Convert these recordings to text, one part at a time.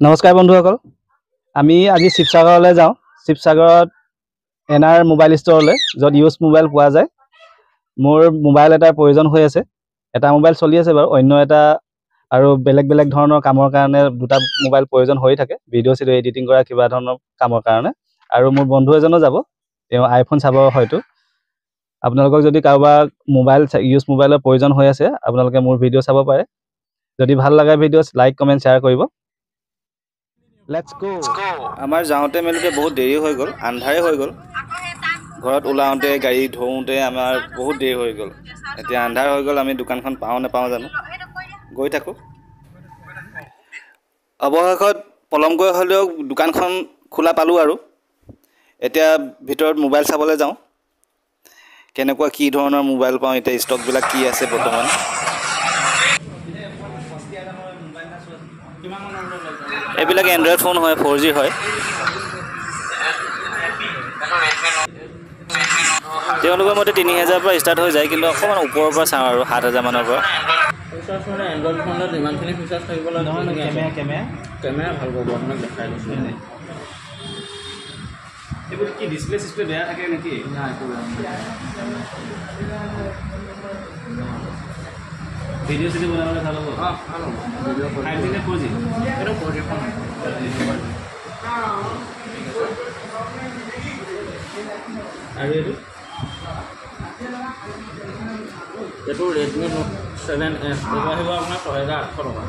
নমস্কাৰ বন্ধুসকল, আমি আজি শিৱসাগৰলৈ যাওঁ। শিৱসাগৰত এন আৰ মোবাইল ষ্ট'ৰলৈ, য'ত ইউজ মোবাইল পোৱা যায়। মোৰ মোবাইল এটাৰ প্ৰয়োজন হৈ আছে। এটা মোবাইল চলি আছে বাৰু, অন্য এটা আৰু বেলেগ বেলেগ ধৰণৰ কামৰ কাৰণে দুটা মোবাইল প্ৰয়োজন হৈ থাকে, ভিডিঅ' চিডিঅ' এডিটিং কৰা কিবা ধৰণৰ কামৰ কাৰণে। আৰু মোৰ বন্ধু এজনো যাব, তেওঁ আইফোন চাব হয়তো। আপোনালোকক যদি কাৰোবাৰ মোবাইল ইউজ মোবাইলৰ প্ৰয়োজন হৈ আছে, আপোনালোকে মোৰ ভিডিঅ' চাব পাৰে। যদি ভাল লাগে ভিডিঅ', লাইক কমেণ্ট শ্বেয়াৰ কৰিব। Let's go. আমাৰ যাওঁতে মেলোতে বহুত দেৰি হৈ গ'ল, আন্ধাৰে হৈ গ'ল। ঘৰত ওলাওঁতে গাড়ী ধোওঁতে আমাৰ বহুত দেৰি হৈ গ'ল। এতিয়া আন্ধাৰ হৈ গ'ল, আমি দোকানখন পাওঁ নাপাওঁ জানো, গৈ থাকোঁ। অৱশেষত পলমকৈ হ'লেও দোকানখন খোলা পালোঁ আৰু এতিয়া ভিতৰত মোবাইল চাবলৈ যাওঁ, কেনেকুৱা কি ধৰণৰ মোবাইল পাওঁ, এতিয়া ষ্টকবিলাক কি আছে বৰ্তমান। এইবিলাক এণ্ড্ৰইড ফোন হয়, 4G হয়। তেওঁলোকৰ মতে 3000 পৰা ষ্টাৰ্ট হৈ যায়, কিন্তু অকণমান ওপৰৰ পৰা চাওঁ আৰু 7000 মানৰ পৰা। এণ্ড্ৰইড ফোনত ইমানখিনি ফিচাৰ্ছ থাকিব লাগে নহয়, কেমেৰা কেমেৰা ভাল পাব, আপোনাক দেখাই দিছোঁ। এইবোৰ কি ডিছপ্লে চিছপ্লে বেয়া থাকে নেকি? নাই, একো বেয়া। ভিডিঅ' চিডিঅ' বনাবলৈ ভাল হ'ব। অঁ, ভাল হ'ব। ভিডিঅ' 5G নে 4G? এইটো 4G phone. আৰু এইটো এইটো ৰেডমি নোট 7S, এইটো আহিব আপোনাৰ 6800 টকা।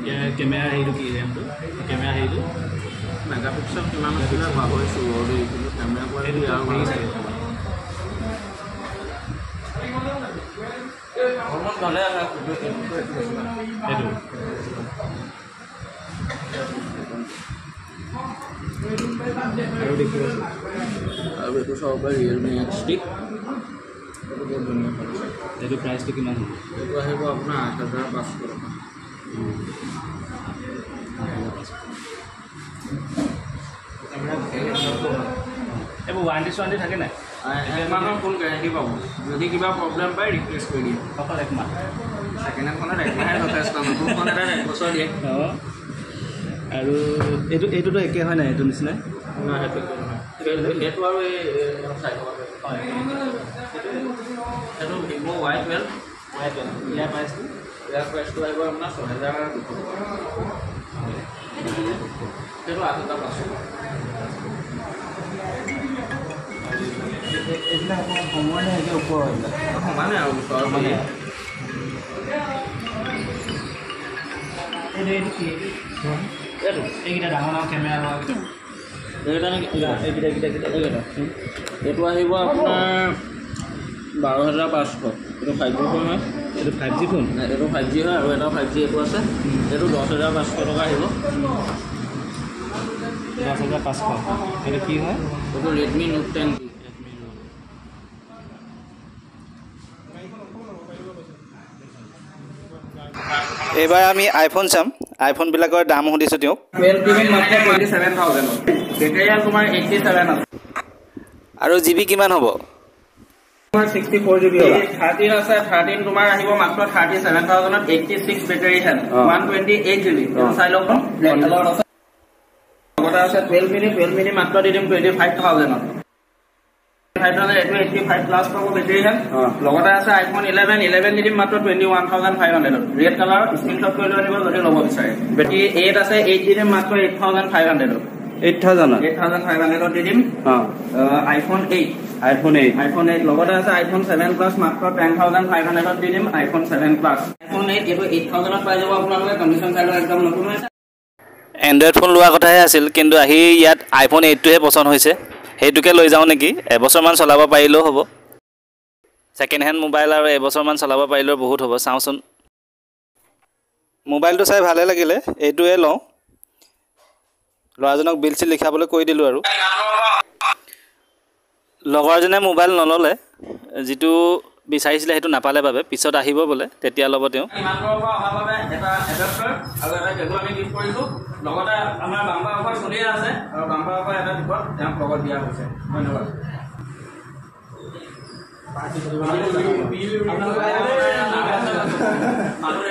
ইয়াৰ কেমেৰা হেৰিটো কি, ৰেমটো কেমেৰা হেৰিটো মেগাপিক্সেল কিমান আছিলে পাহৰিছোঁ বাৰু দেই, কিন্তু কেমেৰা কোৱালিটি আৰু ভাল। অলমষ্ট ভালে আছে। এইটো আৰু দেখিবাচোন। আৰু এইটো চাব পাৰি ৰিয়েলমি XT, এইটো বহুত ধুনীয়া ফোন আছে। এইটো প্ৰাইচটো কিমান হ'ব? এইটো আহিব আপোনাৰ 8500 টকা। এইবোৰ ৱাৰেণ্টি চোৱাৰেণ্টি থাকে নাই? এক মাহৰ ফুল গেৰেণ্টি পাব, যদি কিবা প্ৰব্লেম পায় ৰিপ্লেচ কৰি দিয়ে। অকল এক মাহ? ছেকেণ্ড হেণ্ড ফোনত এক মাহে যথেষ্ট, নতুন ফোন এটাত এক বছৰ দিয়ে। অঁ, আৰু এইটো এইটোতো একে হয় নাই এইটো নিচিনাই? নাই, সেইটো একে নহয়। সেইটো আৰু এই চাই থকা হয়। সেইটো ভিভ' Y12। Y12, ইয়াৰ প্ৰাইচটো? ইয়াৰ প্ৰাইচটো আহিব আপোনাৰ 6200 টকা। সেইটো 8500। এইবিলাক অকণমান কমৰ নে একে ওপৰৰ এইবিলাক? সমানে আৰু ওচৰৰ। সমানে। এইটো এইটো কি? এইটো এইকেইটা ডাঙৰ ডাঙৰ কেমেৰা লগা এইকেইটা নেকি? এইকেইটা এইকেইটা এইকেইটা এইকেইটা এইটো আহিব আপোনাৰ 12500। এইটো 5G phone হয়। এইটো 5G phone? এইটো 5G হয়, আৰু এটা 5G এইটো আছে। এইটো 10500 টকা আহিব। 10500। এইটো কি হয়? এইটো ৰেডমি নোট 10। এইবাৰ আমি আইফোন চাম। আইফোনবিলাকৰ দাম সুধিছোঁ তেওঁক। 12 দিম মাত্ৰ 27000। বেটেৰী তোমাৰ 87 আছে। আৰু জি বি কিমান হ'ব? তোমাৰ 64 GB হ'ব। 13 আছে, 13 তোমাৰ আহিব মাত্ৰ 37000ত, 86 বেটেৰী হেল্থ, 128 GB। এইটো চাই লওক, ব্লেক কালাৰত আছে। লগতে আছে 12 মিনি, 12 মিনি মাত্ৰ দি দিম 25000ত। 5000, এইটো 85 প্লাছ পাব বেটেৰী হেল্থ। লগতে আছে আইফোন 11, 11 দি দিম মাত্ৰ 21500ত, ৰেড কালাৰত। স্ক্ৰীনশ্বট কৰি লৈ আনিব যদি ল'ব বিচাৰে। বেটেৰী 8 আছে, 8 দি দিম মাত্ৰ 8500ত। 8000ত? 8500ত দি দিম আইফোন 8। আইফোন 8। আইফোন 8। লগতে আছে আইফোন 7 প্লাছ, মাত্ৰ 10500ত দি দিম আইফোন 7 প্লাছ। আইফোন 8 এইটো 8000ত পাই যাব আপোনালোকে। কণ্ডিশ্যন চাই লওক, একদম নতুন হৈছে। এণ্ড্ৰইড ফোন লোৱাৰ কথাহে আছিল, কিন্তু আহি ইয়াত আইফোন 8টোহে পচন্দ হৈছে। সেইটোকে লৈ যাওঁ নেকি, এবছৰমান চলাব পাৰিলেও হ'ব। ছেকেণ্ড হেণ্ড মোবাইল আৰু এবছৰমান চলাব পাৰিলেও বহুত হ'ব। চাওঁচোন, মোবাইলটো চাই ভালে লাগিলে, এইটোৱে লওঁ। ল'ৰাজনক বিল চিল লিখাবলৈ কৈ দিলোঁ। আৰু লগৰজনে মোবাইল নল'লে, যিটো বিচাৰিছিলে সেইটো নাপালে বাবে পিছত আহিব বোলে, তেতিয়া ল'ব তেওঁ। ইমানদূৰৰ পৰা অহাৰ বাবে এটা এডাপ্টাৰ আৰু এটা কেবুল আমি গিফ্ট কৰিছোঁ। লগতে আমাৰ বাম্পাৰ অফাৰ চলিয়ে আছে, আৰু বাম্পাৰ অফাৰ এটা টিকট তেওঁক লগত দিয়া হৈছে। ধন্যবাদ। মানুহ